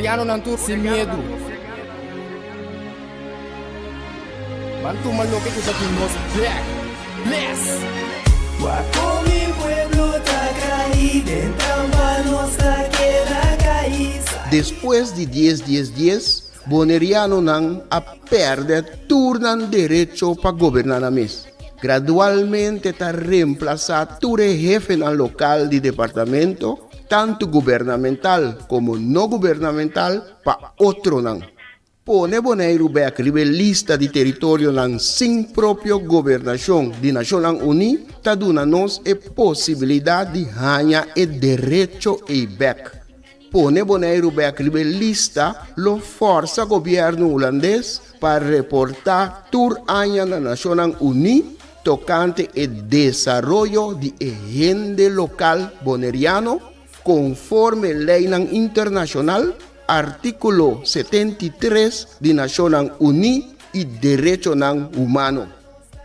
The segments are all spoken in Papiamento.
Bonerianonan tur sin miedu. Ban tuma loke ku ta di nos bek. Bless! Wak kon mi pueblo ta kai den trampa nos ta keda kai. Despues di dies dies dies, Bonerianonan a pèrdè tur nan derecho pa goberná nan mes. Gradualmente ta remplasá tur e hefenan lokal di departamento, tantu gubernamental komo no gubernamental, pa otronan. Pone Boneiru bèk riba e lista di teritorionan sin propio gobernashon di Nashonnan Uní ta duna nos e posibilidat di haña e derecho ei bèk. Pone Boneiru bèk riba e lista lo fòrsa gobièrnu hulandes pa reportá tur aña na Nashonnan Uní tokante e desaroyo di e hende lokal boneriano konforme leinan internashonal, artíkulo 73 di Nashonnan Uní i derechonan humano.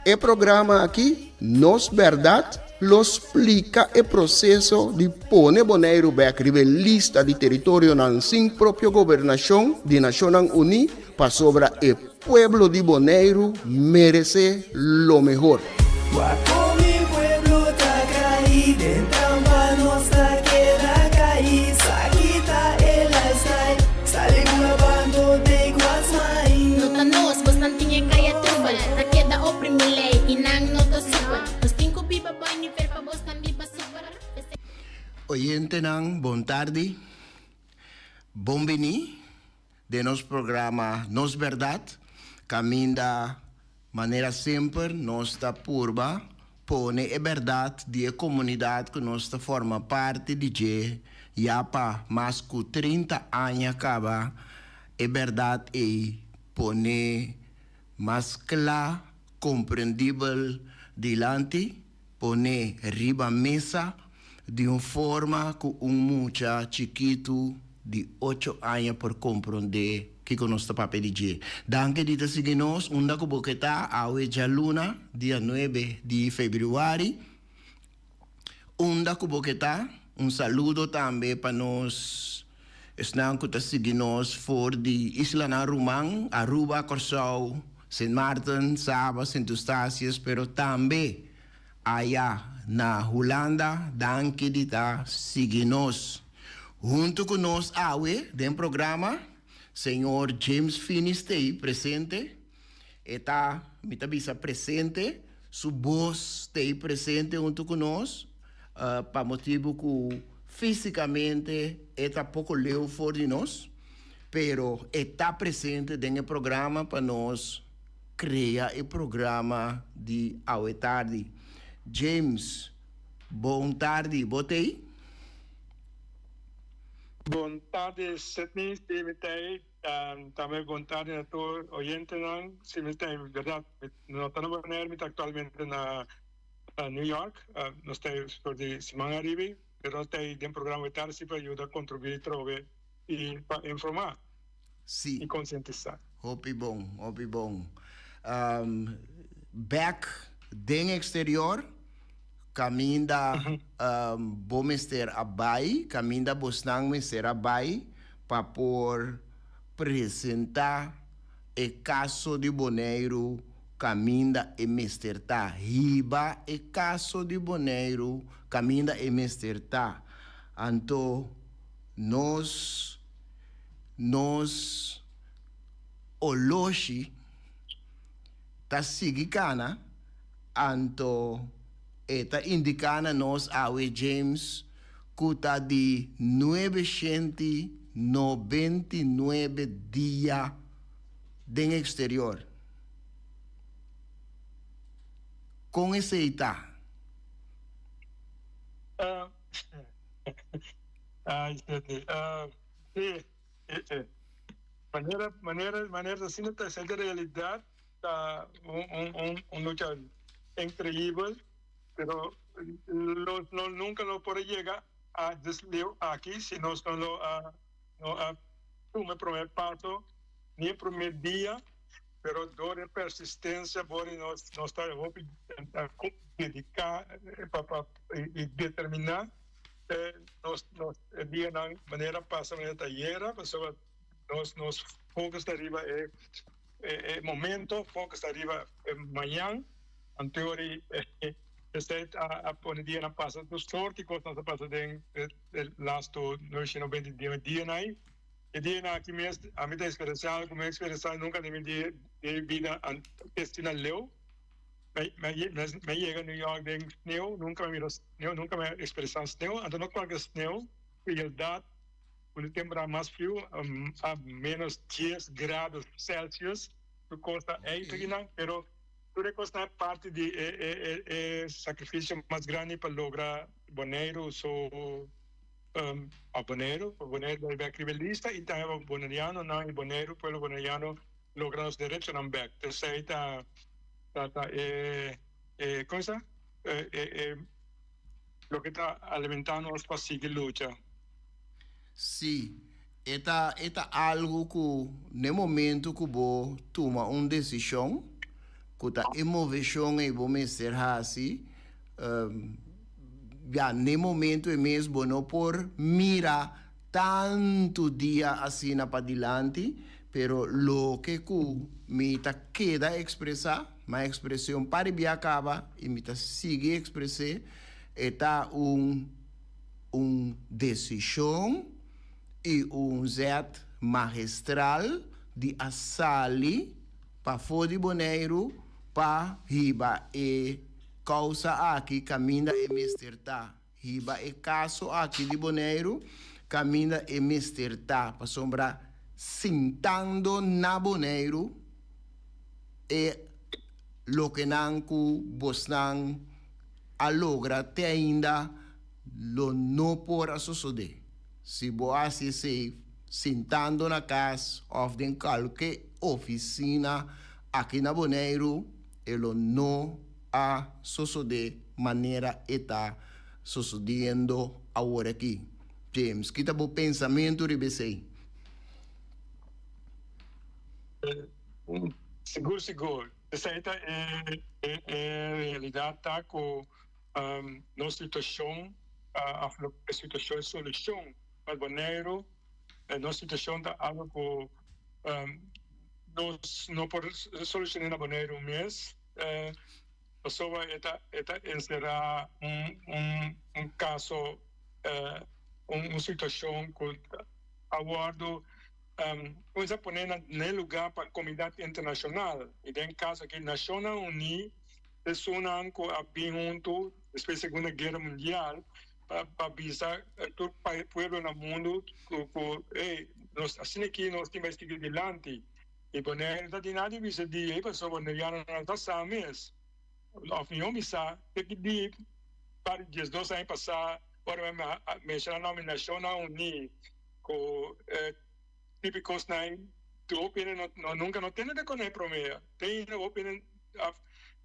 E programa aki, Nos Bèrdat, lo splika e proseso di pone Boneiru bèk riba e lista di teritorionan sin propio gobernashon di Nashonnan Uní pasobra e pueblo di Boneiru meresé lo mehor. Wak kon mi pueblo ta kai den trampa nos ta keda kai sa kita e lifestyle sali bula banto take what's mine. No ta nos, bosnan tin e kaya trubel Ta keda oprimi lei i nan no ta supel Nos tin ku biba boi nivel pa bosnan biba super P'esei. Oyentenan bon tardi, bon bini den nos programa Nos Berdad kaminda manera semper nos ta purba pone e berdad di e komunidat ku nos ta forma parti di dje ya pa mas ku 30 aña kaba e berdad ei pone mas kla, komprendibel dilanti, pone riba mesa di un forma ku un mucha chikitu di ocho aña por komprondé kiko nos ta papia di dje. Danki di ta sigui nos unda ku bo ke ta awe djaluna dia nuebe di febrüari. Unda ku bo ke ta, un saludo tambe pa nos esnan ku ta sigui nos for di islanan ruman, Aruba, Kòrsou, Sint Maarten, Saba, Sint Eustatius, pero tambe aya na Hulanda, danki di ta sigui nos. Huntu ku nos awe den programa, señor James Finies t'ei presente. E ta, mi ta bisa presente, su bos t'ei presente huntu ku nos, pa motibu ku físikamente e ta poko leu for di nos, pero e ta presente den e programa pa nos krea e programa di awe tardi. James, bon tardi, bo t'ei? Bon tardi Sidney, si mi t'ei. Tambe bon tardi na tur oyentenan. Si mi ta en berdad mi no ta na Bonaire, mi ta actualmente na New York. Nos ta for di siman ariba, pero nos ta den programa hoy tardi si pa yuda contribui trobe y pa informa Si. y concientisa. Hopi bon, hopi bon. Bek den exterior caminda bo mester a bay, caminda bosnan mester a bay pa por presentá e kaso di Boneiru kaminda e mester ta. Hiba e kaso di Boneiru kaminda e mester ta. Anto nos nos oloshi ta sigui kana, anto e ta indiká na nos awe James ku ta di 999 dia den eksterior. Kon esei ta? Ai, Sidney. Sí, manera, manera, manera asina ta esei ta realidat, ta un, un, un lucha inkreibel. Pero nos no nunca lo por a yega a des leu aki si nos no lo a no a tuma e prome paso ni e prome dia, pero door e persistencia bo di nos nos ta hopi dedica pa pa y determina. Nos nos e dianan manera pasa manera ta ayera pasobra nos nos focus ta riba e e momento focus ta riba e mañan anteori esei a a pone dianan pasa tur sorti cosnan ta pasa den e lasto nuesha noventa i dianan ai e dianan aki mes ami ta experencia algo cu mi a experencia nunca den mi dia den mi bida asina leu. Mi a yega New York den sneeuw, nunca mi mira sneeuw, nunca mi a experiencia sneeuw, anto no cualkier sneeuw, frialdad, cu di temporada mas friu, a menos dies grados Celsius, tur cos ta ijs akinan, pero tur e cosnan e parti di e sacrificio mas grandi pa logra Boneiru su, pa Boneiru, pa Boneiru bay bek riba e lista y tambe pa Bonerianonan y Boneiru, pueblo Boneriano logra nos derechonan bek. Esey ta. Ta ta e e cosa e e e loke ta alimentá nos pa sigui lucha. Sí, e ta e ta algu ku n'e momentu ku bo tuma un desishon ku ta e moveshon ei bo mester hasi, ya n'e momentu ei mes bo no por mira tantu dia asina padilanti, Pero loke ku mi ta keda ekspresá, mi a ekspres'é un par di bia kaba i mi ta sigui ekspres'é, e ta un un desishon i un zèt magistral di a sali pafó di Boneiru pa hiba e kousa aki kaminda e mester ta. Hiba e kaso aki di Boneiru kaminda e mester ta, pasobra sintando na Boneiru e lokenan ku bosnan a logra te ainda lo no por a sosodé. Si bo hasi esei sintando na kas òf den kalke ofisina aki na Boneiru e lo no a sosodé manera e ta sosodiendo awor aki. James, ki ta bo pensamentu riba esei? Sigur, sigur. Esei ta e e realidat ta ku nos situashon òf e situashon e solushon pa Boneiru, nos situashon ta algu ku nos no por solushoné na Boneiru mes. Pasobra e ta e ta enserá un un un kaso un un situashon ku a wòrdu kuminsá pone na na e lugá pa komunidat internashonal i den kaso aki Nashonnan Uní esunnan ku a bin huntu despues di Segunda Guera Mundial pa pa bisa tur pueblo na mundu ku ku ey nos asina aki nos tin bai sigui dilanti. I Boneiru ta tin nada di bisa di ei pasobra bonerianonan no ta sa mes. Of mihó mi sa te ki di par di diesdos aña pasá ora mi a menshoná nòmber Nashonnan Uní ku e tipo di kosnan ei tur hopi hende no nunka no tende ta koné promé. Te ainda hopi hende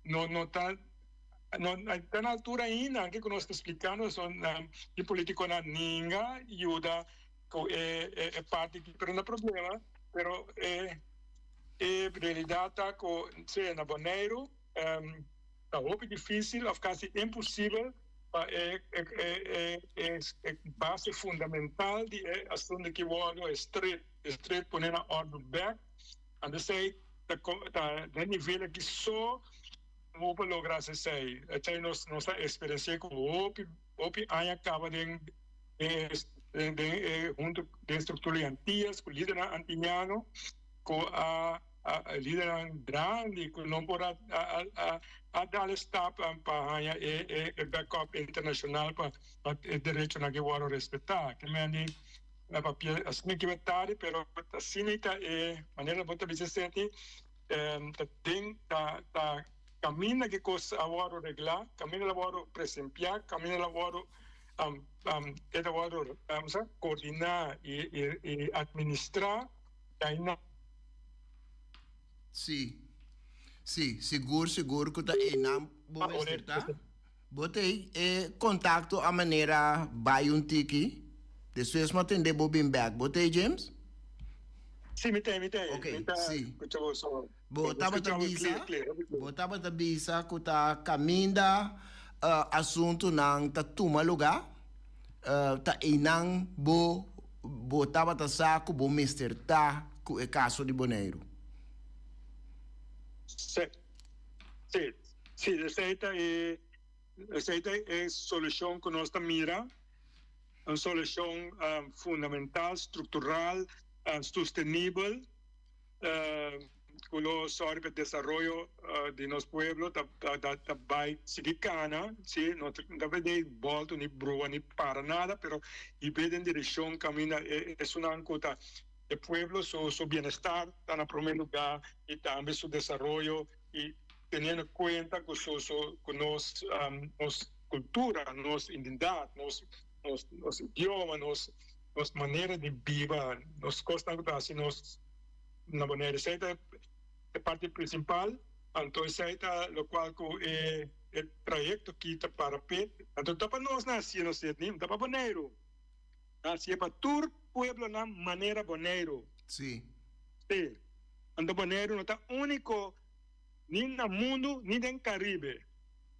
no no ta no ta na altura ainda anke ku nos ta splikando pasobra e politikonan ninga yuda ku e e parti aki pero no problema. Pero e e realidad ta cu sea na Boneiru ta hopi dificil of casi imposibel pa e e e e e base fundamental di e asunto aki wordo e stret e stret pone na ordo bek. Anto esey ta ta den nivel aki so bo por logra haci esey. Esey nos nos a experiencia cu hopi hopi aña caba den den den e hunto den struktura di Antillas ku lidernan antiliano ku a a lidernan grandi ku no por a a a dal e stap pa haña e e e backup internashonal pa pa e derechonan ke wòrdu respetá. Ke men di na papia asina ke tardi pero asina ta e manera bo ta bisa esei ta den ta ta kaminda ke kos a wòrdu reglá, kaminda lo wòrdu presempiá, kaminda lo wòrdu e ta wòrdu koordiná i atministrá i. Sí, sí, sigur sigur ku ta einan bo mester ta. Bo ta e kontakto a manera bai un tiki, despues mi a tende bo bin bèk. Bo ta ei, James? Sí, mi ta ei, mi ta ei. Ok, sí. Bo tabata bisa, bo tabata bisa ku ta kaminda asuntunan ta tuma lugá. Ta einan bo bo tabata sa ku bo mester ta ku e kaso di Boneiru? Sí, sí, sí, esei ta e esei ta e solushon ku nos ta mira, un solushon fundamental, struktural, sustenibel. Ku lo sòru pa e desaroyo di nos pueblo ta ta bai sigui kana, si no ta bende bòltu ni brua ni para nada, pero i bai den direkshon kaminda e esunnan ku ta e pueblo su su bienestar ta na promé lugá i tambe su desaroyo i teniendo kuenta ku su su ku nos nos kultura, nos identidat, nos nos idioma, nos nos manera di biba, nos kosnan ku ta hasi nos na Bonaire. Esei ta e parti prinsipal, anto esei ta lokual ku e e trayekto aki ta para p'e. Anto ta pa nos nan hasié nos set ni, ta pa Boneiru. Nan hasié pa tur pueblonan manera Boneiru. Sí. Sí. Anto Boneiru no ta úniko ni na mundu ni den Karibe.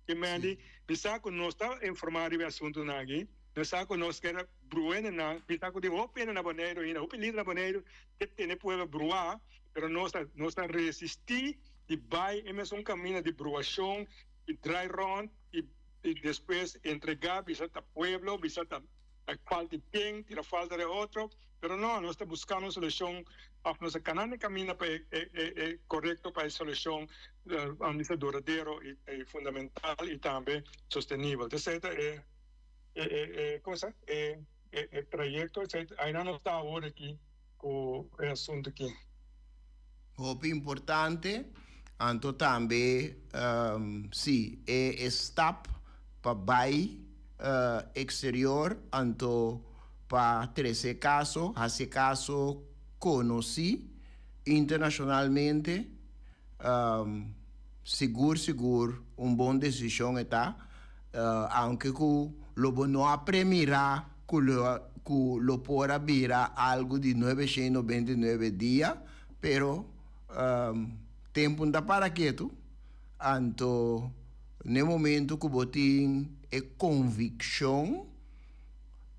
Ki mende bisa ku nos ta informá riba e asuntunan aki, nos sa ku nos keda bruenenan, bisa ku tin hopi hende na Boneiru ainda, hopi lider na Boneiru ke tene pueblo bruá, pero nos ta nos ta resistí di bai e mesun kaminda di bruashon i drai rònt i i despues entregá bisa ta pueblo, bisa ta falta di ken, tira falta di otro. Pero no, nos ta buscando un solucion of nos ta canando e caminda pa e e corecto pa e solucion bisa duradero y fundamental y tambe sostenibel. Entonces esey ta e e e como sa e e trayecto esey aynan nos ta awor aki cu e asunto aki. Hopi importante, anto tambe si e e stap pa bai exterior anto pa trece caso, haci caso conoci internacionalmente, sigur sigur un bon decision e ta, aunke cu lo bo no a premira cu lo cu lo por a bira algo di 999 dia, pero tempo no ta para ketu, anto n'e momento cu bo tin e conviccion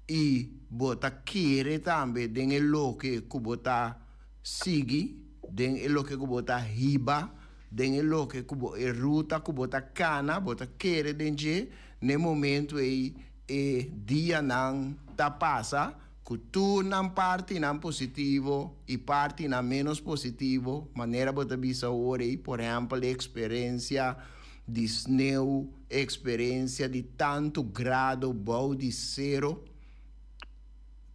y bo ta kere tambe den e loke cu bo ta sigui, den e loke cu bo ta hiba, den e loke cu bo, e ruta cu bo ta cana, bo ta kere den dje, n'e momento ey e dianan ta pasa cu tur nan partinan positivo y partinan menos positivo, manera bo ta bisa awor ey, por ehempel e experencia di sneeuw, e experencia di tanto grado bou di cero,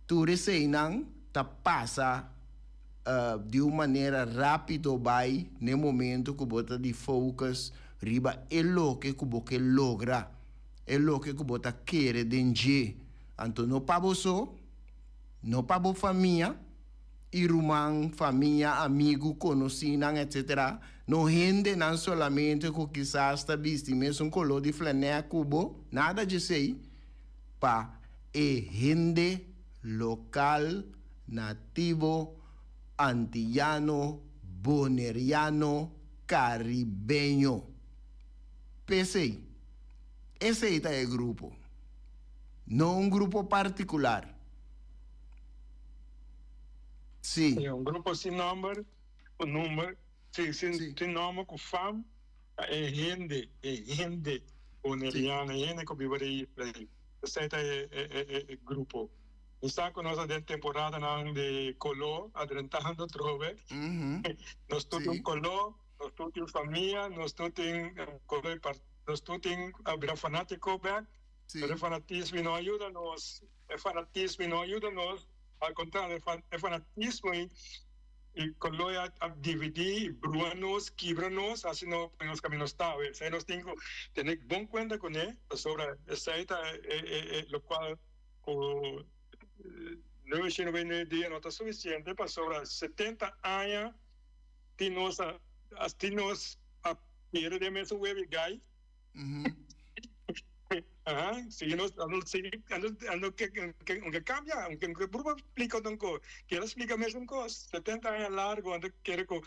tur eseynan ta pasa di un manera rapido bay n'e momento cu bo ta di focus riba e loke cu bo ke logra. E loke ku bo ta kere den dje. Anto no pa bo so, no pa bo famia i ruman, famia, amigu, konosínan, etsetera. No hendenan solamente ku kisas ta bisti mesun koló di flanè ku bo, nada djesei, pa e hende lokal, nativo, antiyano, boneriano, karibeño. P'esei, esei ta e grupo, no un grupo partikular. Sí. Sí, un grupo sin nòmber, ku number, sí, sin, sí. Sin nòmber, ku fam, ta e hende, e hende boneriano, e hende ku biba den isla ei. Esei ta e, e, e, e grupo. Mi sa ku nos ta den temporadanan di koló adrentando atrobe. Nos tur tin koló. Nos tur tin famia, nos tur tin kolo di nos tur tin a bira fanatiko bek, pero e fanatismo no a yuda nos, e fanatismo no a yuda nos, al kontrario e fanatismo i kolo a dividi i brua nos, kibra nos, hasi nos pone nos kaminda nos ta awe. Esei nos tin ku tene bon kuenta kuné, pasobra esei ta e lokual ku 999 dia no ta sufisiente, pasobra 70 aña. Tin nos a tin nos a pierde den mesun webi gai. Aha, si nos ando sigui ando ando ke ke aunke cambia, aunke aunke purba splica otro cos, kier splica mesun cos, 70 aña largo ando kere cu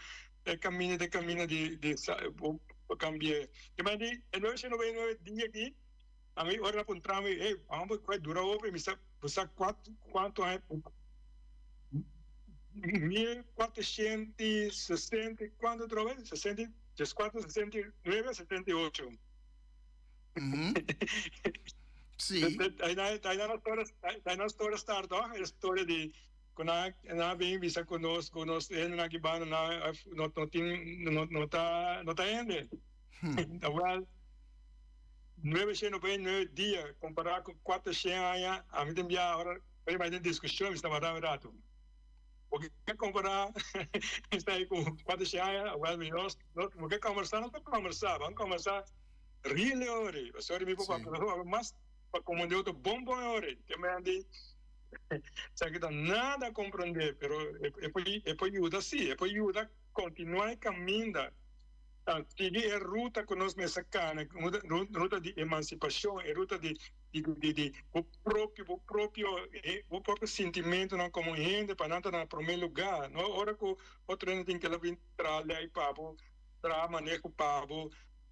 e camina ta camina di di sa bo cambie. Te mandi e 999 dia aki, ami ora nan puntra mi, hey, amo bo dura hopi, mi sa. Bo sa kuantu aña 1460 i kuantu atrobe? Sesenta i dieskuater, sesenta i nuebe, setenta i ocho. Sí. Ahí nan storia start toch? E storia di ku nan a bin bisa ku nos ku nos hendenan aki banda nan no no tin no no ta no ta hende. Awel 999 dia kompará ku 400 aña ami tin bia ora ora bai den diskushon mi sta wardá un ratu. Bo ke kompará esei ku 400 aña? Awel mi nos bo ke kombersá nos por kombersá ban kombersá Really ori, sorry mi por papia pero mas pa komprende otro bon bon ori. Te men di sa ki ta nada komprende pero e por e por yuda si, e por yuda kontinua e kaminda ta sigui e ruta ku nos mester kana, ruta di emansipashon, e ruta di di di bo propio bo propio bo propio sintimentonan komo hende pa nan ta na prome luga no ora ku otro hende tin ke bin traha lei pa bo traha maneho pa bo.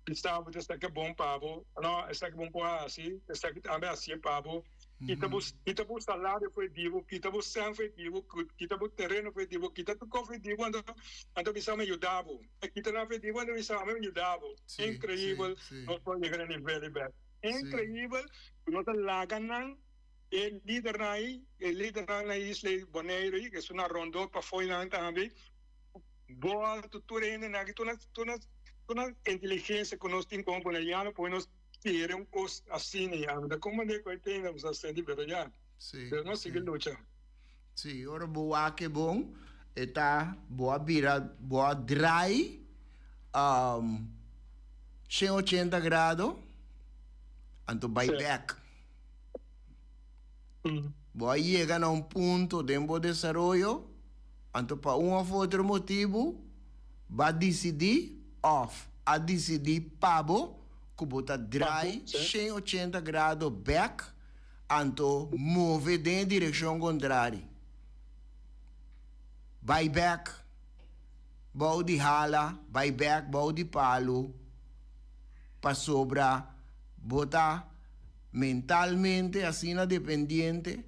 Bisa bo ta esaki a bon pa bo, no, esaki bon por hasi, esaki tambe hasie pa bo. Kita bo, kita bo salario for di bo, kita bo sèn for di bo, kita bo tereno for di bo, kita tur kos for di bo, anto, anto bisa mi yuda bo. E kita nan for di bo, anto bisa mi yuda bo. Increibel, nos por yega na nivel di bèk. Increibel, ku nos a laga nan, e lidernan ei, e lidernan na isla ei, Boneiru ei, esun a rondó pafó nan tambe. Bo alto tur hende nan aki tur nan tur nan tur nan inteligencia cu nos tin como boneriano por nos kere un cos asina y ami ta comprende cu e tin nos a senti pero ya Sí, pero nos sí. sigui lucha. Sí, ora bo wak e bon, e ta bo a bira, bo a draai um, 180 grado, anto bai Sí. bek. Mm. Bo a yega na un punto den bo desaroyo, anto pa un of otro motibu bo a disidí of a disidí pa bo ku bo ta drai 180 grado bèk anto move den e direkshon kontrari. Bai bèk bou di hala, bai bèk bou di palu pasobra bo ta mentalmente asina dependiente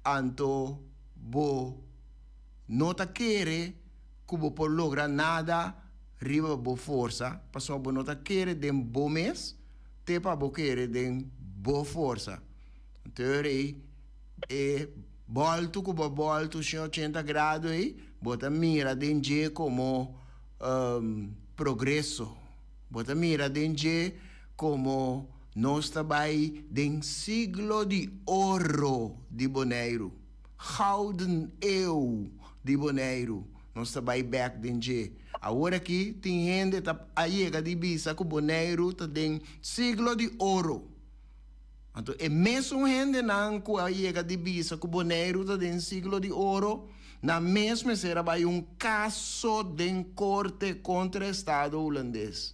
anto bo no ta kere ku bo por logra nada riba bo forsa, pasobra bo no ta kere den bo mes te pa bo kere den bo forsa. Anto ei e bòltu ku bo a bòltu 180 grado ei, bo ta mira den dje komo progreso, bo ta mira den dje komo nos ta bai den siglo di oro di Boneiru. Gouden eeuw di Boneiru. Nos ta bai bek den dje. Awor aki tin hende ta a yega di bisa ku Boneiru ta den siglo di oro. Anto e mesun hendenan ku a yega di bisa ku Boneiru ta den siglo di oro, nan mes mester a bai un kaso den korte kontra estado hulandes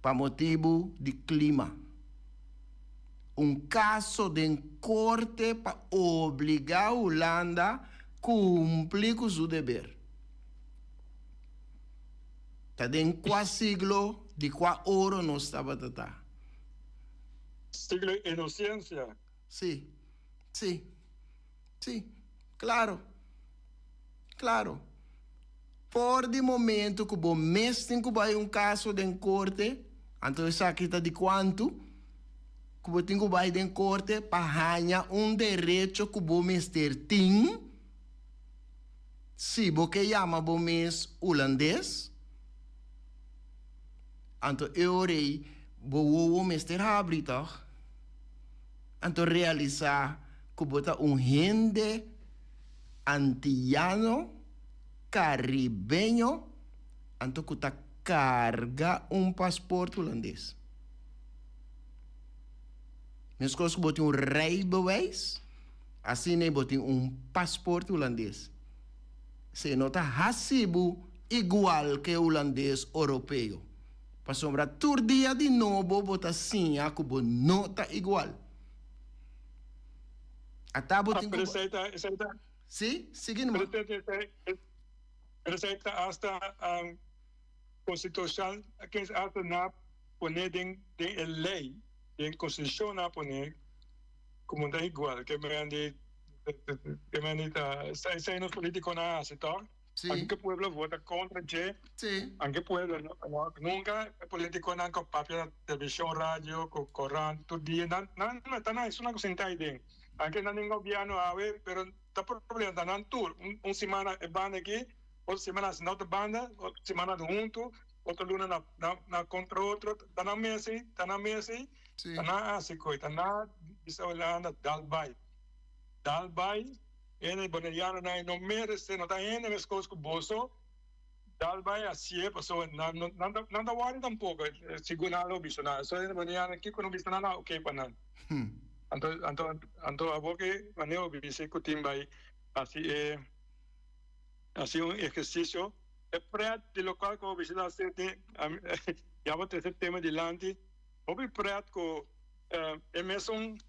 pa motibu di klima. Un kaso den korte pa obligá Hulanda kumpli ku su deber. Ta den kua siglo di kua oro nos tabata ta? Siglo di inosensia. Sí, sí, sí, klaro, klaro. For di momento ku bo mes tin ku bai un kaso den korte, anto esaki ta di kuantu ku bo tin ku bai den korte pa haña un derecho ku bo mester tin, si bo ke yama bo mes hulandes, anto e ora ei bo wowo mester habri tòg? Anto realisá ku bo ta un hende antiyano. Karibeño anto ku ta karga un pasport hulandes. Meskos ku bo tin un rijbewijs, asina bo tin un pasport hulandes. Se no ta hasi bo igual ku e hulandes oropeo, pasobra tur dia di nobo bo ta siña ku bo no ta igual. Ata bo tin ku. Sí, sigui numa. Pero esei ta hasta constitucional, hasta nan a pone den e ley, den constitucion nan a pone. Ku ta igual ke men di ke men di ta esei nos politikonan hasi tok. Sí. Anke pueblo vota kontra dje. Sí. Anke pueblo no nunka e politikonan ku papia na televishon, radio, ku korant tur dia nan nan ta nan esun nan ku sinta aiden. Anke nan den gobièrnu awe pero ta problema ta nan tur un simana e banda aki otro simana hasi na otro banda otro simana huntu otro luna na na kontra otro ta nan mes ei ta nan mes ei. Sí. Ta nan hasi koe, ta nan bisa Hulanda dal bai. Dal bai, hende bonerianonan no merese, no ta hende meskos ku boso, dal bai hasié pasobra nan no nan ta nan ta wòri tampoko, segun nan lo bisa nan. So hende boneriano kiko no bisa nan nan oke pa nan. Anto anto anto awor ke wanneer bo bisa ku tin bai hasi e hasi un ehersisio e prèt di lokual ku bo bisa ta hasi tin ya bo trese tema dilanti. Hopi pret ku e mesun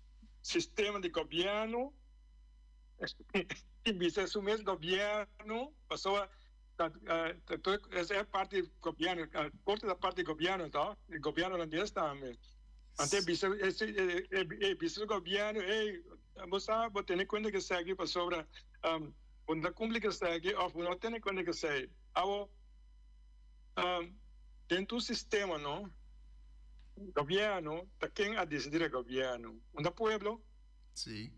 sistema di gobièrnu tin bisa su mes gobièrnu pasobra ta tur esei e parti di gobièrnu korte ta parti di gobièrnu to e gobièrnu holandes tambe anto e bisa e bisa su gobièrnu ey bo sa bo tene kuenta ku esaki pasobra bo no ta kumpli ku esaki òf bo no tene kuenta ku esei awo. Den tur sistema no, gobierno ta ken a decidi di gobierno, unda pueblo? Sí.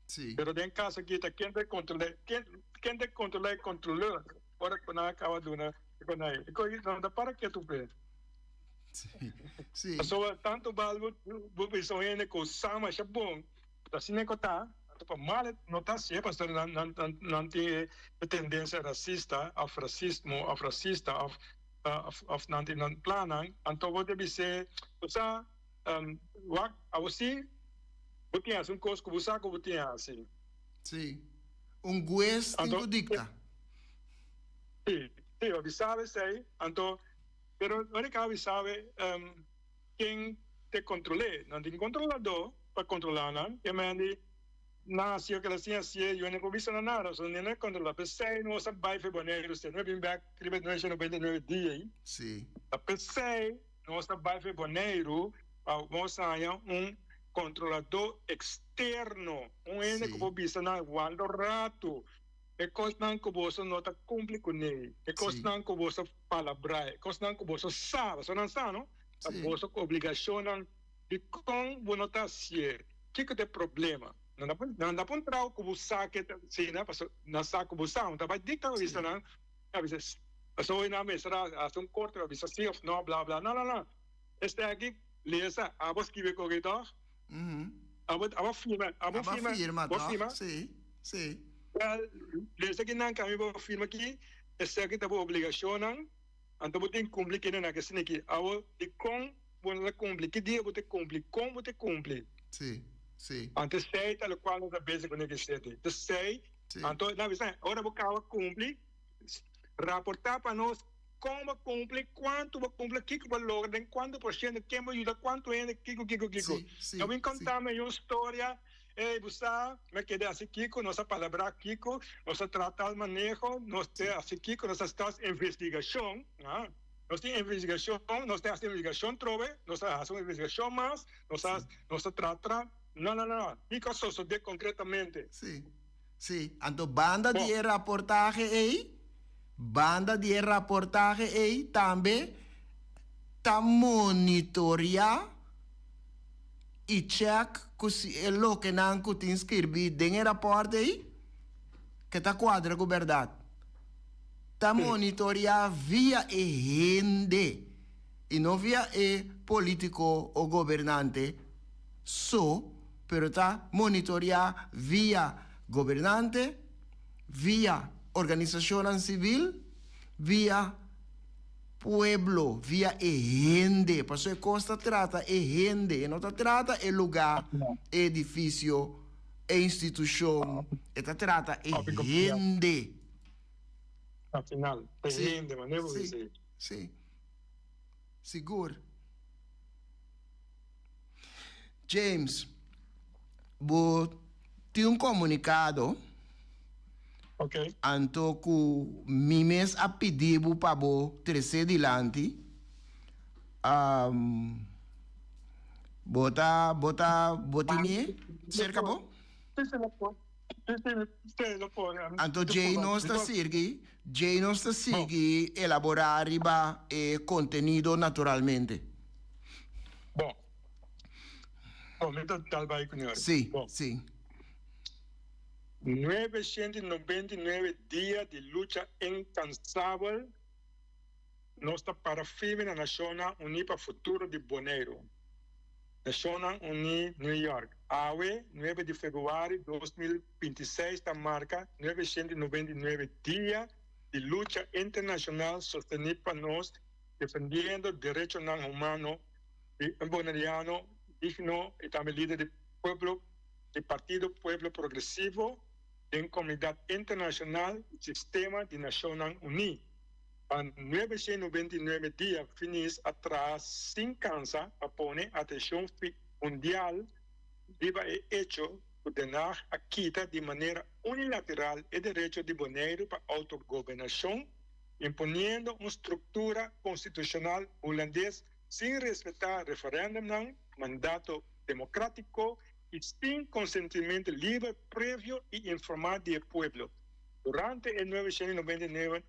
Sí. Pero den caso aki ta ken ta controla, ken, ken ta controla e controleur ora cu nan a caba duna e conai. E coi no ta para ketu pe. Sí. Sí. Pasobra tanto bal bo, bo bisa un hende cu sa masha bon, Ta asina ku ta, anto pa mal no ta hasié pasobra nan nan nan tin e tendensia rasista òf rasismo òf rasista òf òf nan tin nan plannan, anto bo debe bis'é, bo sa wak abo si bo tin hasi un kos ku bo sa ku bo tin hasi. Sí, un gues tin ku dikta. Sí, sí, bo bisa esei, anto pero ora ku a bisa Ken te kontrol'é? Nan tin kontroladó pa kontrolá nan. E men di, Nan hasié loke el a siña hasié, yo no por bisa nan nada, pasobra nan no e kontrolá. P'esei nos a bai for Boneiru, si no a bin bèk riba e nuesha 99 dia ei. Sí. Ta p'esei nos a bai for Boneiru pa nos haña un kontroladó eksterno, un hende ku por bisa nan wanta un ratu. E kosnan ku boso no ta kumpli kuné, e kosnan ku boso palabrá, e kosnan ku boso sa, pasobra nan sa, no? Ta boso obligashonnan. Dikon bo no ta hasié? Kiko ta e problema? Nan ta nan ta puntrau ku bo sa ke ta asina, pasobra nan sa ku bo sa. Bo ta bai dikta pa bisa nan, a bisa, pasobra hoy nan mester a hasi un korte pa bisa si òf no, bla bla. No, no, no. Esei aki, lesa, abo skibi e koki tòg? Abo abo firma, abo firma, bo firma? Sí, sí. Wel, lesa ki nan kami bo firma ki, esaki ta bo obligashonnan, anto bo tin kumpli kende nan ke esaki ki. Awor, dikon bo no ta kumpli? Ki dia bo ta kumpli? Kon bo ta kumpli? Sí, sí. Anto esei ta lokual nos a bese ku nan ke sete. Esei, anto nan bisa, ora bo kaba kumpli, raportá pa nos kon bo kumpli, kuantu bo kumpli, kiko bo logra, den kuantu por shento, ken bo yuda, kuantu hende, kiko, kiko, kiko. No bin konta mi un storia, ey, bo sa, mi a keda hasi kiko, nos a palabrá kiko, nos a traha tal maneho, nos te hasi kiko, nos a hasi tal investigashon, nos tin investigashon, nos te hasi investigashon trobe, nos a hasi un investigashon mas, nos a, nos a traha tra, no, no, no, kiko a sosodé konkretamente? Sí. Sí, anto banda di e raportahe ei, banda di e raportahe ei tambe ta monitorea i chèk ku si e lokenan ku tin skirbí den e rapòrt ei ke ta kuadra ku bèrdat. Ta monitorea via e hende i no via e polítiko o gobernante so. Pero ta monitoreá via gobernante, via organisashonnan sivil, via pueblo, via e hende. Pasobra e kos ta trata e hende, e no ta trata e lugá, e edifisio, e institushon, e ta trata e hende. Na final, e hende, manera bo bisa ei. Sí, sigur. James, bo tin un komunikado. Ok. Anto ku mi mes a pidi bo pa bo trese dilanti. Bo ta, bo ta, bo tinié serka bo? Sí, sí, lo por. Sí, sí, sí, lo por. Anto djei nos ta sirgi, djei nos ta sigui elaborá riba e kontenido naturalmente. Bon. Bon, mi ta dal bai ku ñor. Sí, sí. 999 dia di lucha inkansabel. Nos ta para firme na Nashonnan Uní pa futuro di Boneiru. Nashonnan Uní, New York, Awe, nuebe di februari 2026 ta marka 999 dia di lucha internashonal sostení pa nos defendiendo derechonan humano di un boneriano digno i tambe lider di pueblo di Partido Pueblo Progresivo den komunidat internashonal i sistema di Nashonnan Uní. Pa 999 dia Finis a traha sin kansa pa pone atenshon mundial riba e echo ku Den Haag a kita di manera unilateral e derecho di Boneiru pa outogobernashon, imponiendo un struktura konstitushonal hulandes sin respetá referèndumnan, mandato demokrátiko i sin konsentimentu liber, previo i informá di e pueblo. Durante e 999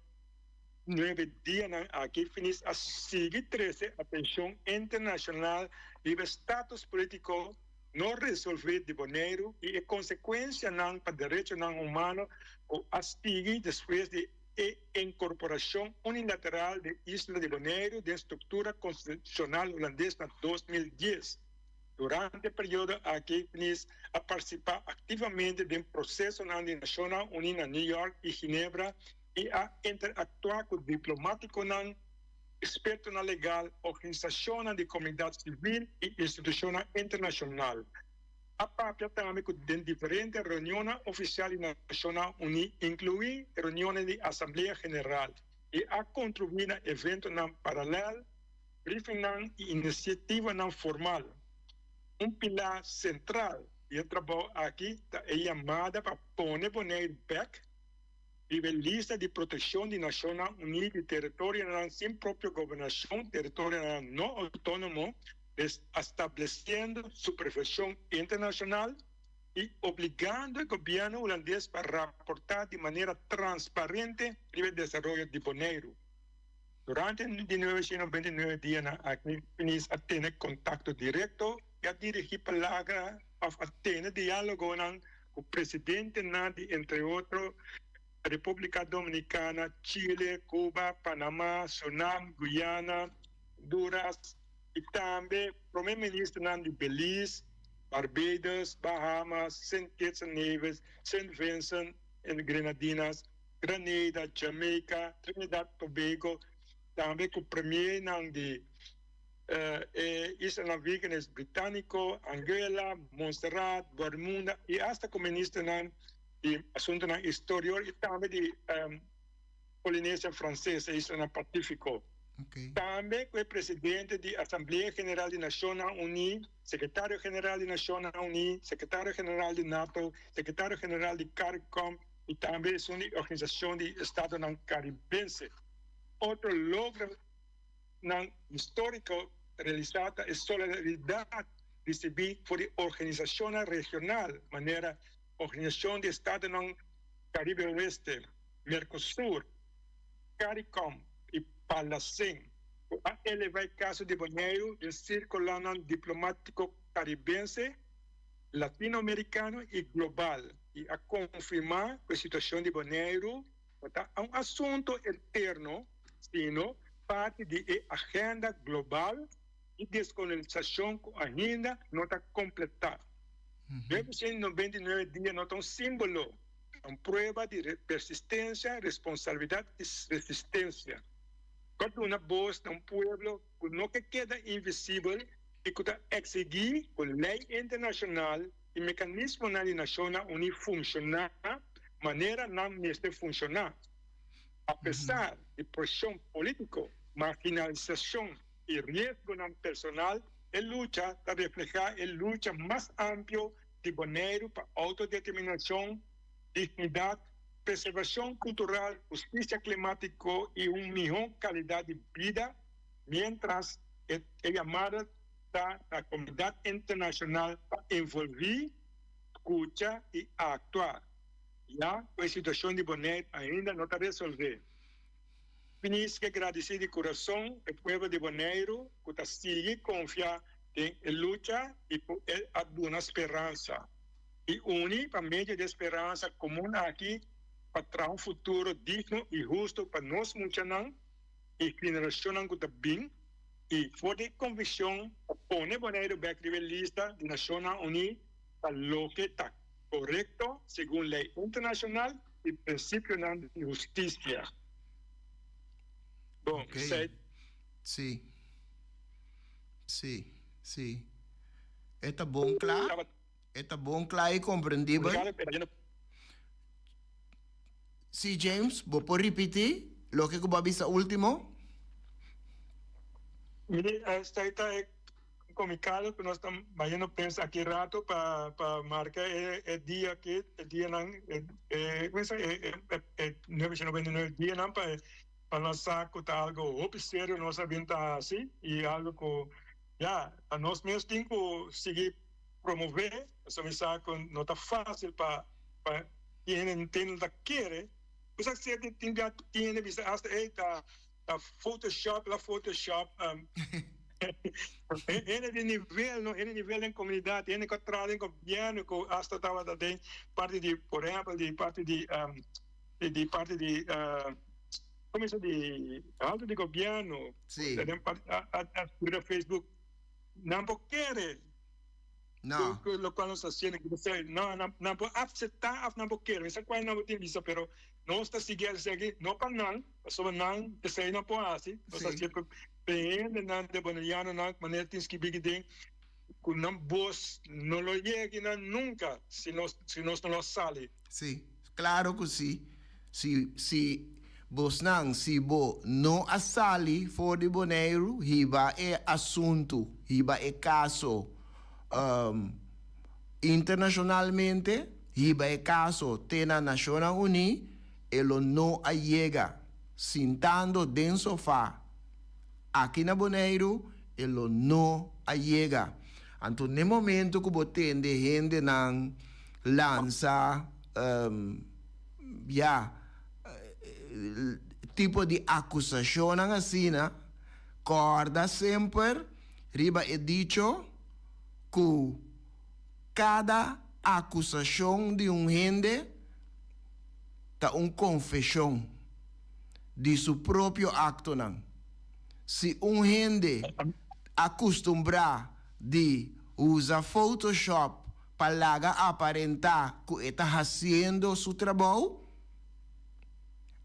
dianan aki Finis a sigui trese atenshon internashonal riba e status polítiko no resolví di Boneiru i e konsekuensianan pa derechonan humano ku a sigui despues di e inkorporashon unilateral di isla di Boneiru den struktura konstitushonal hulandes na 2010. Durante e periodo aki Finis a partisipá aktivamente den prosesonan di Nashonnan Uní na New York i Ginebra i a interaktuá ku diplomátikonan, ekspertonan legal, organisashonnan di komunidat sivil i institushonnan internashonal. A papia tambe ku den diferente reunionnan ofisial di Nashonnan Uní, inkluí reunionnan di Asamblea General, i a kontribuí na eventonan paralèl, briefingnan i inisiativanan formal. Un pilá sentral di e trabou aki ta e yamada pa pone Boneiru bèk riba e lista di protekshon di Nashonnan Uní di teritorionan sin propio gobernashon, teritorionan no outónomo, establesiendo supervishon internashonal i obligando e gobièrnu hulandes pa raportá di manera transparente riba e desaroyo di Boneiru. Durante di 999 dianan aki, Finis a tene kontakto direkto i a dirigí palabra òf a tene diálogonan ku presidentenan di entre otro Repúblika Dominikana, Chile, Cuba, Panamá, Surinam, Guyana, Honduras i tambe promé ministernan di Belize, Barbados, Bahamas, Sint Kitts and Nevis, Sint Vincent and Grenadinas, Grenada, Jamaica, Trinidad Tobago, tambe ku premiernan di e Islanan Vírgenes Britániko, Anguilla, Montserrat, Bermuda i asta ku ministernan di Asuntunan Exterior i tambe di Polinesia Franses, e islanan Pasífiko. Tambe ku e presidente di Asamblea General di Nashonnan Uní, Sekretario General di Nashonnan Uní, Sekretario General di nato, Sekretario General di Caricom i tambe esun di Organisashon di Estadonan Karibense. Otro logro nan históriko realisá ta e solidaridat risibí for di organisashonnan regional manera Organisashon di Estadonan Karibe Oeste, Mercosur, Caricom i Parlacen, ku a elevá e kaso di Boneiru den sírkulonan diplomátiko karibense, latinoamerikano i global i a konfirmá ku e situashon di Boneiru no ta un asuntu interno sino parti di e agenda global di deskolonisashon ku ainda no ta kompletá. 999 dia no ta un símbolo, ta un prueba di persistensia, responsabilidat i resistensia. Ku a duna bos na un pueblo ku no ke keda invisibel i ku ta eksigí ku lei internashonal i mekanismonan di Nashonnan Uní funshoná manera nan mester funshoná. Apesar di preshon polítiko, marginalisashon i riesgonan personal, e lucha ta reflehá e lucha mas amplio di Boneiru pa outodeterminashon, dignidat, preservashon kultural, hustisia klimátiko i un mihó kalidat di bida, miéntras e yamada. Ta na komunidat internashonal pa envolví, skucha i aktua, ya ku e situashon di Boneiru ainda no ta resolvé. Finis ke gradisí di kurason e pueblo di Boneiru ku ta sigui konfia den e lucha i ku e a duna speransa i uni pa medio di e speransa komun aki pa traha un futuro digno i hustu pa nos muchanan i generashonnan ku ta bin. I for di konvikshon pa pone Boneiru bèk riba e lista di Nashonnan Uní ta loke ta korekto segun lei internashonal i prinsipionan di hustisia. Bon, Ok. esei. Sí. Sí, sí. E ta bon kla. Tabata. E ta bon kla i komprendibel. Sí, James, bo por ripití loke ku bo a bisa último? Mire, esei ta e komikado ku nos ta bayendo pensa aki rato pa pa marka e e dia aki, e dianan, e e ku e e 999 dianan pa pa nos sa ku ta algo hopi serio nos a bin ta hasi i algo ku ya pa nos mes tin ku sigui promové, pasobra mi sa ku no ta fásil pa pa tin hende tin ta kere bo sa si tin bia tin hende bisa asta ey ta ta photoshop la photoshop hende di nivel no hende nivel den comunidad hende ku a traha den gobierno ku asta tabata den parti di por ehempel di parti di di parti di como bisa di alto di gobierno den parti a scribi facebook nan por kere. No. Ku lokual nos ta hasiendo ku esei no nan nan por akseptá òf nan por kere mi sa kual nan bo tin bisa pero nos ta sigui hasi esaki no pa nan pasobra nan esei no por hasi nos ta Sí. hasié pa e hendenan de bonerianonan manera tin skibí aki den ku nan bos no lo yega nan nunka si nos si nos no lo sali. Sí, klaro ku sí. Si si bosnan si bo no a sali for di Boneiru hiba e asuntu, hiba e kaso internashonalmente, hiba e kaso te na Nashonnan Uní, e lo no a yega. Sintando den sofá aki na Boneiru, e lo no a yega. Anto n'e momento ku bo tende hendenan lansa Ya, tipo di akusashonnan asina, kòrda semper riba e dicho ku kada akusashon di un hende ta un konfeshon di su propio aktonan. Si un hende a kustumbrá di usa Photoshop pa laga aparentá ku e ta hasiendo su trabou,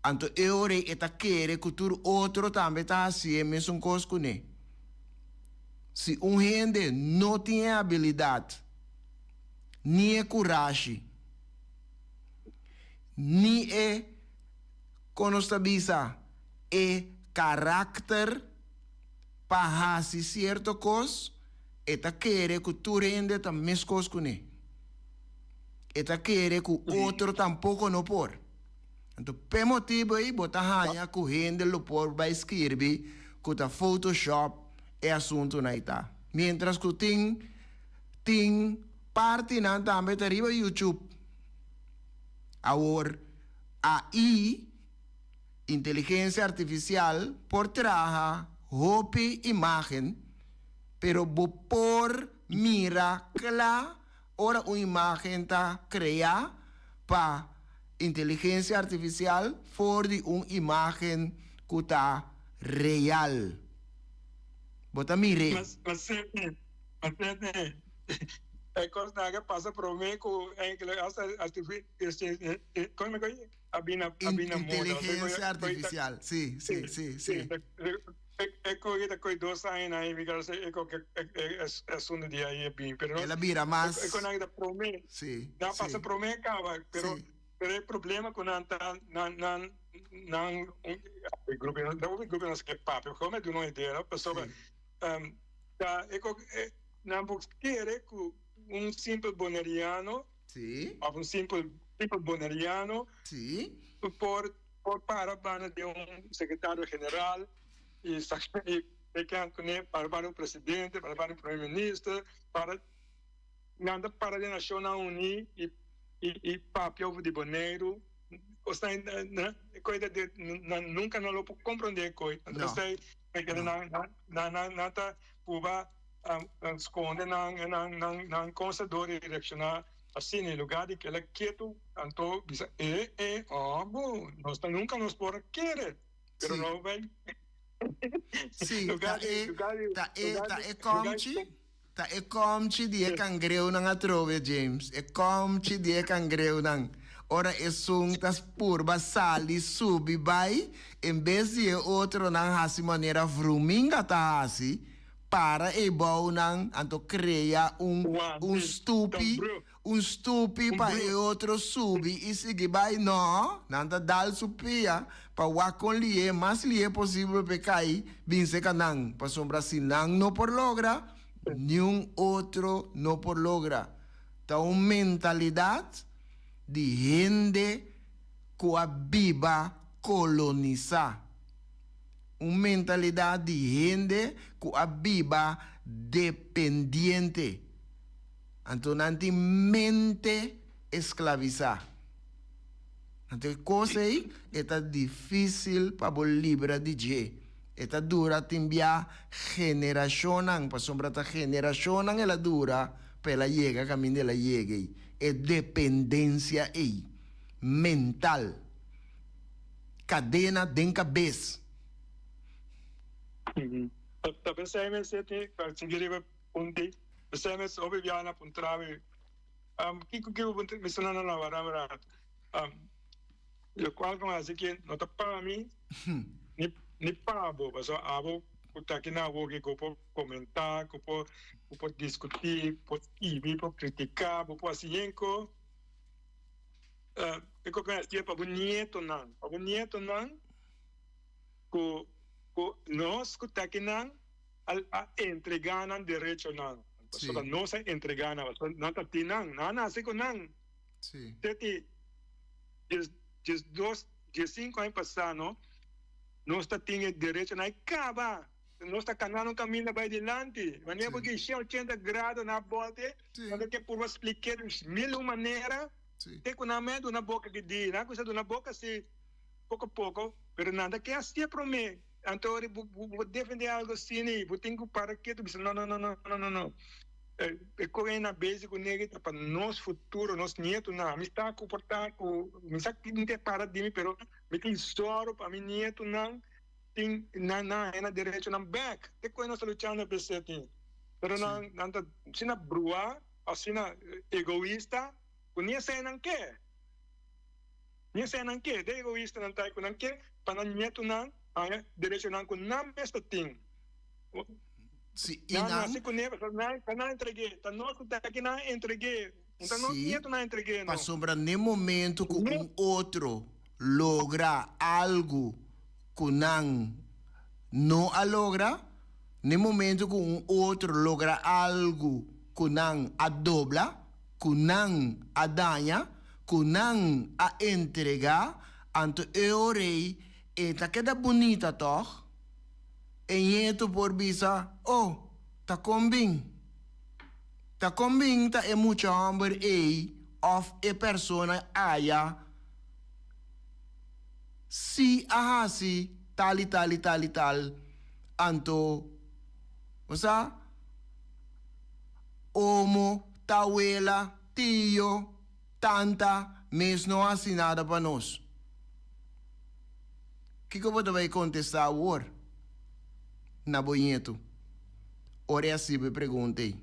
anto e ora ei e ta kere ku tur otro tambe ta hasié mesun kos kuné. Si un hende no tin e abilidat, ni e kurashi, ni e, kon nos ta bisa, e karakter pa hasi sierto kos, E ta kere ku tur hende ta meskos kuné. E ta kere ku otro tampoko no por. Anto p'e motibu ei bo ta haña ku hende lo por bai skirbi ku ta photoshop e asuntunan ei ta. Miéntras ku tin tin partinan tambe ta riba YouTube. Awor AI, inteligensia artifisial, por traha hopi imágen. Pero bo por mira kla ora un imágen ta kreá pa inteligensia artifisial for di un imágen ku ta real. Bo ta mir'é. Mas mas mas e kosnan a pasa promé ku enkele hasta Inteligensia artifisial, si, si, si, si. El a bira mas, si, si. Si. Of un simpel simpel boneriano. Si. Por por para banda di un secretario general y y. Shake hand kuné para para un presidente, para para un prome minister, para nan ta para den Nashonnan Uní i i papia over di Boneiru. Kosnan e koi ta nan nunka nan lo por komprondé e koi. Anto esei nan nan nan ta pruba skonde nan nan nan konsador i reakshoná asina en lugar di keda ketu anto bisa e e oh bo nos ta nunka nos por a kere pero no bai Sí, ta e ta e ta e komchi ta e komchi di e kangreunan atrobe James e komchi di e kangreunan ora esun ta purba sali subi bai en bes di e otronan hasi manera vruminga ta hasi para ei bounan anto krea un un stupi un stupi pa e otro subi i sigui bai no nan ta dal su pia pa wak kon lihe mas lihe posibel p'e kai bin seka nan pasobra si nan no por logra niun otro no por logra ta un mentalidat di hende ku a biba kolonisá. Un mentalidat di hende ku a biba dependiente. Anto nan tin mente esklavisá. Anto e kos ei e ta difísil pa bo libra di dje. E ta dura tin bia generashonnan, pasobra ta generashonnan el a dura pa el a yega kaminda el a yega ei. E dependensia ei, mental. Kadena den kabes. Ta pensá mester tin pa sigui riba un di. Pensá mes hopi biaha na puntra mi, kiko kiko bo mester na na wara wara. Lokual ku mi hasi ki no ta pa mi ni ni pa bo, pasobra abo ku ta aki na awo ku por komentá, ku por ku por diskutí, por skibi, por kritiká, bo por hasi yenko. E ku mi hasié pa bo nietonan, pa bo nietonan ku ku nos ku ta akinan a a entregá nan derechonan. Pasobra nos a entregá nan, pasobra nan ta tin nan, nan a nase ku nan. Te di dies diesdos, diesinku aña pasá no, nos ta tin e derechonan e kaba. Nos ta kana un kaminda bai dilanti. Wanneer bo tin shen ochenta grado na bòlta, nan ta ke purba splik'é di mil un manera. Te ku nan mei duna boka ki di. Nan kuminsá duna boka si poko poko, pero nan ta ke hasié promé. Anto ora bo bo defendé algu asina i bo tin ku para ketu bisa no no no no no no no. E kos ei na bezi ku negi ta pa nos futuro, nos nietunan. Mi sa ku por ta ku mi sa ki mi ta para di mi pero mi tin sòru pa mi nietunan tin nan nan haña nan derechonan bèk. Te ku nos ta luchando pa esei tin. Pero nan nan ta asina bruá, asina egoista. Ku ni esei nan ke. Ni esei nan ke. De egoistanan ta ku nan ke pa nan nietunan haña derechonan ku nan mes ta tin. Si, i Nan nan. nase kuné, pasobra nan ta nan entreg'é. Ta nos ku ta aki nan entreg'é. No ta nos Si, nietunan entreg'é, no. pasobra n'e momento ku un otro logra algu ku nan no a logra, n'e momento ku un otro logra algu ku nan a dobla, ku nan a daña, ku nan a entregá, anto e ora ei e ta keda bunita tòg? E ñetu por bisa, Oh, ta kon bin? Ta kon bin ta e mucha hòmber ei òf e persona aya sí a hasi tal i tal i tal i tal, anto, bo sa? Omo, tawela, tio, tanta mes no hasi nada pa nos. Kiko bo ta bai kontestá awor na bo ñetu ora e hasi bo e pregunta ei?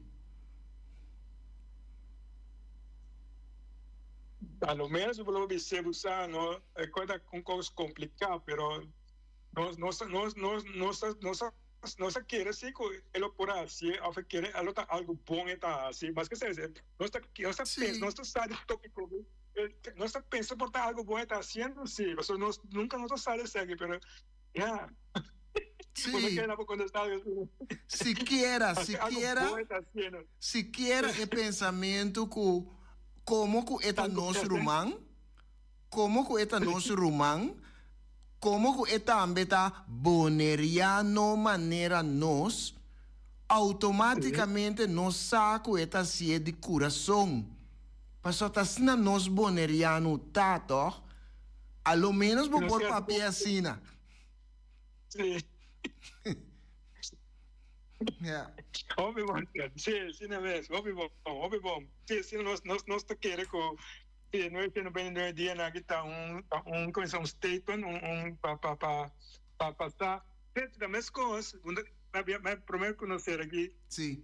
A lo menos bo lo bis'é bo sa no e kos ta un kos kompliká pero nos nos nos nos nos nos a Nos a kere si ku e lo por hasi òf e kere e lo ta algu bon e ta hasi. Maske sa esei, nos ta nos ta pensa, nos ta sa di tópiko ku nos ta pensa por ta algu bon e ta hasiendo si, pasobra nos nunka nos ta sa di esaki, pero ya. Sí. Bo no kere pa kontestá algu asina. Sikiera, Maske algu sikiera, bon e ta hasiendo. sikiera e pensamentu ku komo ku e ta nos ruman, komo ku e ta nos ruman. Komo ku e tambe ta boneriano manera nos, outomátikamente nos sa ku e ta hasié di kurason. Pasobra ta asina nos boneriano ta, tòg? A lo ménos bo por papia asina. Sí. Ja. Hopi bon, sí, asina mes, hopi bon, hopi bon. Sí, asina nos, nos, nos ta kere ku Sí, nueve ciento veinte nueve dianan aki ta un ta un como un statement un un pa pa pa pa pasa Pet ta mescos mi prome cu nos ser aki Sí.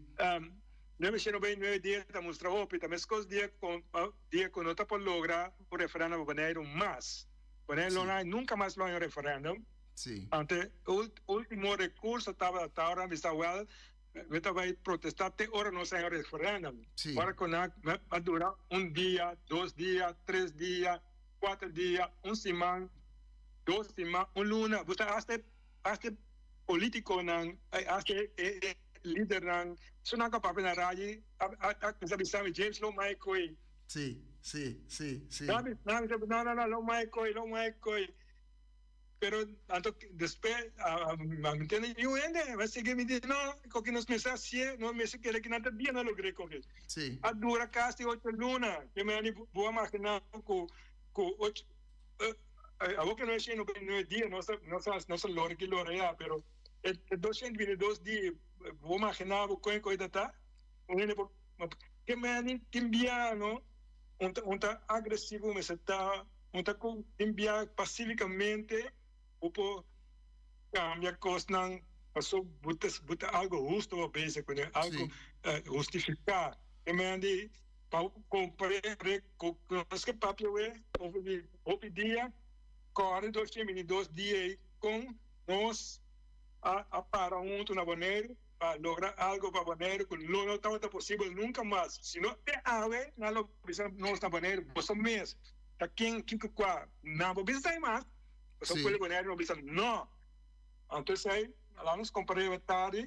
929 dia ta mustra hopi ta mescos dia cu dia cu no ta por logra un referendum pa Boneiru mas Boneiru lo no hay nunca mas lo hay un referendum Sí. Ante ultimo recurso tabata ora mi sa wel Mi ta bai protestá te ora nos haña referèndum. Sí. Ora ku nan a dura un dia, dos dia, tres dia, kuater dia, un siman, dos siman, un luna. Bo sa asta asta e polítikonan, asta e lidernan, su nan ku a papia na radio a a kuminsá bisa mi, James lo mai koe. Sí, sí, sí, sí. Nan a bisa mi, no, no, no, lo mai koe, lo mai koe. Pero anto despues mi tende niun hende a sigui mi di no koke nos mester hacié nos mester kere ki nan ta dia na logr'é koke. Sí. A dura casi ocho luna ke mi a bo a magina ku ku ocho awor ke no e shendo bini nueve dia nos a nos a nos a lora ki lora ya pero e doshent bini dos dia bo magina bo kon koe ta ta un hende por ke mi a tin biano un ta un ta agresivo mester ta. Un ta ku tin bia pasifikamente bo por kambia kosnan paso bo ta bo ta algo husto bo bezig kuné, algo hustifiká. E manera di pa bo kompar'é ku nos ke papia awe over di hopi dia, kòrda 2022 dia ei kon nos a a para huntu na Boneiru pa logra algo pa Boneiru ku lo no tabata posibel nunka mas. Si no te awe nan lo bisa nos na Boneiru boso mes. Ta ken kiko kua nan bo bisa esei mas, pasobra pueblo Boneiru no bisa no. Anto esei laga nos kompara e tardi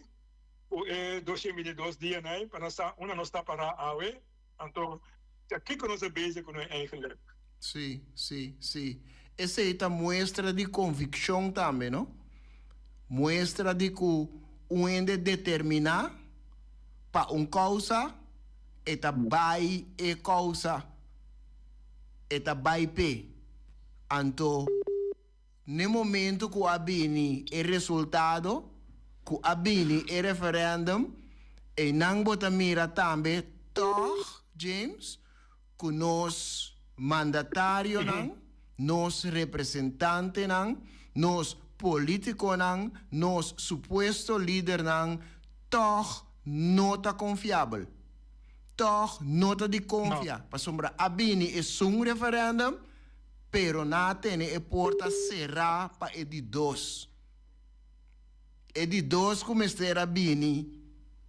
ku e 222 dianan ei pa nos sa unda nos ta pará awe. Anto ta kiko nos a bezig ku nos eigenlik. Sí, sí, sí. Esei ta muestra di konvikshon tambe, no? Muestra di ku un hende determiná pa un kousa, e ta bai e kousa. E ta bai p'e. Anto, n'e momento ku a bini e resultado, ku a bini e referendum, einan bo ta mira tambe tòg, James, ku nos mandatarionan, nos representantenan, nos politikonan, nos supuesto lidernan tòg no ta konfiabel. Tòg no ta di konfia, pasobra a bini esun referèndum, pero nan a tene e porta será pa e di dos. E di dos ku mester a bini.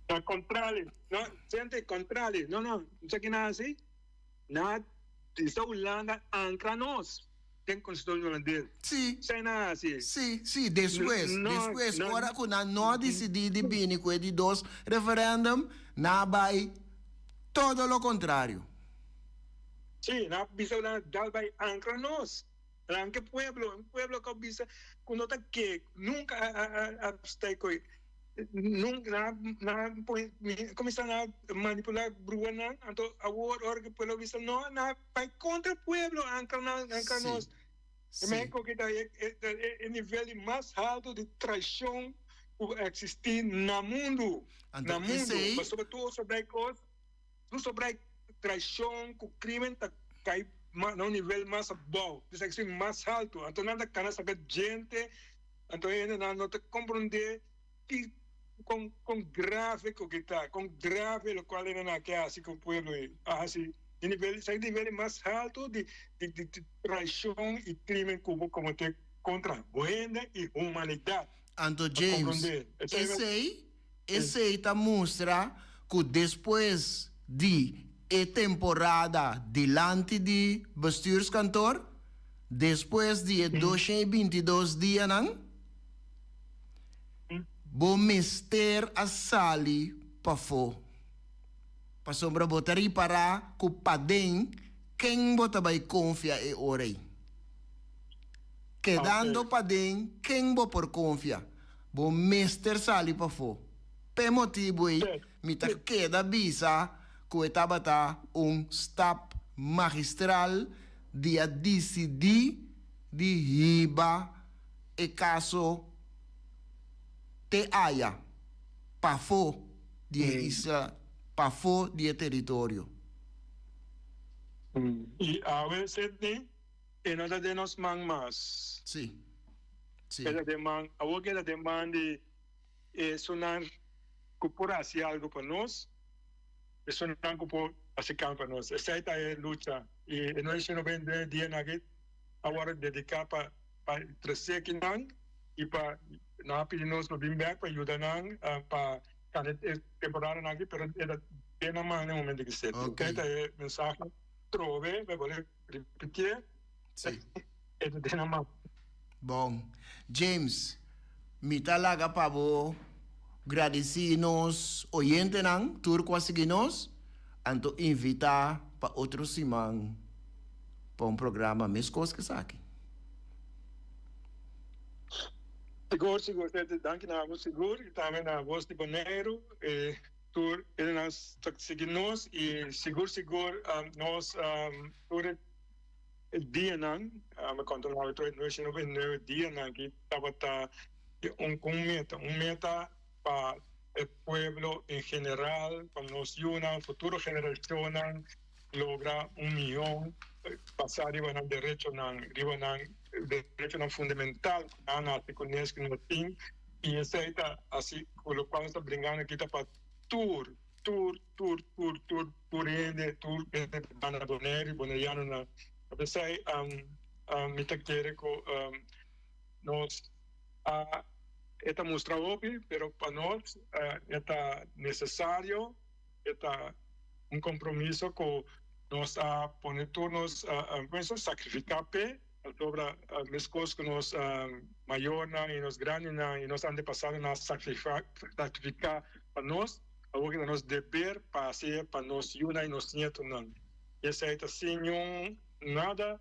No, kontrali. No, sente, kontrali. No, no, esaki nan a hasi? Nan a bisa Hulanda ankra nos den Konstitushon Hulandes. Sí. Esei nan a hasi. Sí, sí, despues, despues, ora ku nan no a disidí di bini ku e di dos referèndum, nan a bai todo lo kontrario. Sí, nan a bisa Hulanda dal bai ankra nos. Nan ke pueblo, un pueblo ku a bisa ku no ta ke, nunka a sta koe. Nunka nan a pone, kuminsá nan a manipulá bruanan, anto awor ora ku pueblo a bisa no, nan a bai kontra pueblo, ankra nan, ankra nos. E Mexico ki ta e nivel di mas haltu di traishon ku a eksistí na mundu, na mundu. Pasobra tur sobra e kos. Tur sobra e traishon ku krimen ta kai na un nivel mas abou, ta esaki mas haltu. Anto nan ta kana saka djente, anto e hendenan no ta komprondé ki kon kon grave ku ki ta, kon grave lokual hendenan a ke hasi ku pueblo ei a hasi. E nivel esaki ta nivel mas haltu di di traishon i krimen ku bo kometé kontra bo hende i humanidat. Anto James, esei Esei ta mustra ku despues di e temporada dilanti di Bestuurskantoor, despues di e 222 dianan, bo mester a sali pafó. Pasobra bo ta ripará ku paden ken bo ta bai konfia e ora ei. Kedando paden ken bo por konfia? Bo mester sali pafó. P'e motibu ei mi ta keda bisa ku e tabata un stap magistral di a disidí di hiba e kaso te aya, pafó di e isla, pafó di e teritorio. I awe, Sidney, e no ta den nos man mas. Sí. Sí. E ta den man, awor ku e ta den man di esunnan ku por hasi algu pa nos, esunnan ku por hasi kambio pa nos. Esei ta e lucha. I e nochi no bende dianan aki a wòrdu dediká pa pa trese kinan i pa nan a pidi nos pa bin bèk pa yuda nan pa kanda e temporadanan aki, pero e ta den nan man na e momento ki seti. Esei ta e mensahe trobe, mi a bolbe ripitié, e ta den nan man. Bon, James, mi ta laga pa bo gradisí nos oyentenan, tur ku a sigui nos, anto invitá pa otro siman pa un programa meskos ku esaki. Sigur, sigur, Tete. Danki na abo sigur i tambe na Voz di Boneiru, e tur hendenan ta sigui nos i sigur sigur nos tur e dianan, mi kontrolá tur e nuesha nobe nuebe dianan aki tabata un ku un meta, un meta pa e pueblo en general, pa nos yunan, futuro generashonnan logra un mihó basá riba nan derechonan, riba nan derechonan fundamental ku nan a nase kunes ku nos tin i esei ta hasi ku lokual nos ta bringando aki ta pa tur, tur, tur, tur, tur, tur hende, tur hende ku ta na Boneiru i bonerianonan. P'esei mi ta kere ku nos a e ta mustra hopi pero pa nos e ta nesesario. E ta un compromiso cu nos a pone tur nos esfuerzo, sacrifica p'e, pasobra mescos cu nos mayornan y nos grandinan y nos antepasadonan a sacrifica pa nos, awor ta nos deber pa haci'e pa nos yunan y nos nietonan. Y esey ta sin niun nada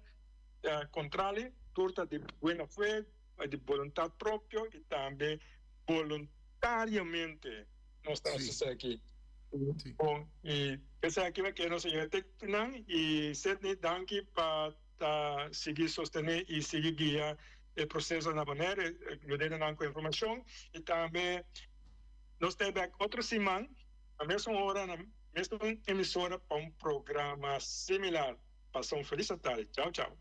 contrali, tur ta di buena fe, di boluntad propio y tambe boluntariamente. Nos ta hasi esaki. Bon, i esaki mi kere nos a yega te kinan i Sidney danki pa ta sigui sostené i sigui guia e proseso na Bonaire, yuda nan ku informashon i tambe nos ta bek otro siman na mesun ora na mesun emisora pa un programa similar. Pasa un felis atardi. Chao chao.